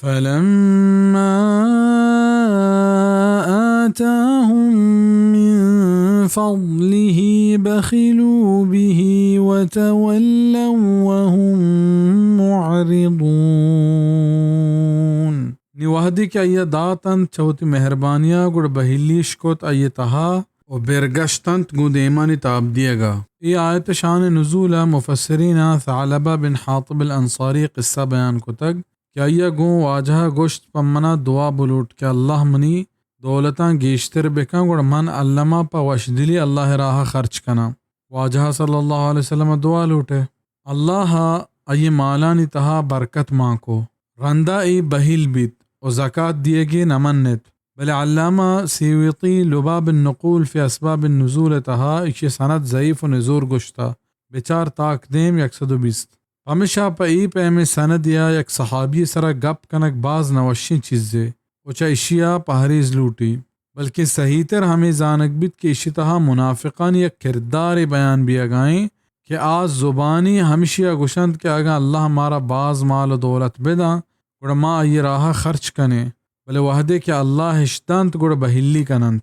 فلما آتاهم من فضله بخلوا به وتولوا وهم معرضون۔ نی وہدے کہ آئی ءَ دات اَنت چہ وتی مہربانی ءَ، گڑا بہیلی اِش کت آئی ءِ تہا ءُ برگشت اَنت گوں دیمانی تاب دیگ ءَ۔ اے آیت ءِ شان نزول ءَ مفسرین ءَ ثعلبہ بن حاطب الانصاری ءِ قصہ بیان کتگ کہ آئی ءَ گوں واجہ ءَ گوشت، پہ من ءَ دعا بلوٹ کہ اللہ منی دولتاں گیشتر بکن، گڑا من الما پہ وشدلی اللہ ءِ راہ ءَ خرچ کناں۔ واجہ ءَ صلی اللہ علیہ وسلم ءَ دعا لوٹ ئے۔ اللہ ءَ آئی ءِ مالانی تہا برکت مان کو۔ رندا اے بہیل بیت ءُ زکات دیگ ءَ نہ منّ اِت۔ بلے علامہ سیوطی لباب النقول فی اسباب النزول ءِ تہا ایشی ءِ سند ضعیف ءُ نزور گوشتہ، بچار تاک دیم یک سد ءُ بیست۔ پمیشا پہ اے پیمیں سندے ءَ یک صحابی ءِ سرا گپ کنگ باز نہ وشیں چیزے ءُ چہ ایشی ءَ پہریز لوٹی، بلکیں صحیح تر ہمے زانگ بیت کہ ایشی تہا منافقانی یک کردارے بیان بیگ ءَ ایں کہ آ زبانی ہمشی ءَ گوش اَنت کہ اگاں اللہ مارا باز مال ءُ دولت بداں، گڑا ما آئی ءِ راہ ءَ خرچ کنیں، بلے وہدے کہ اللہ اِش دنت، گڑا بہیلی کن اَنت۔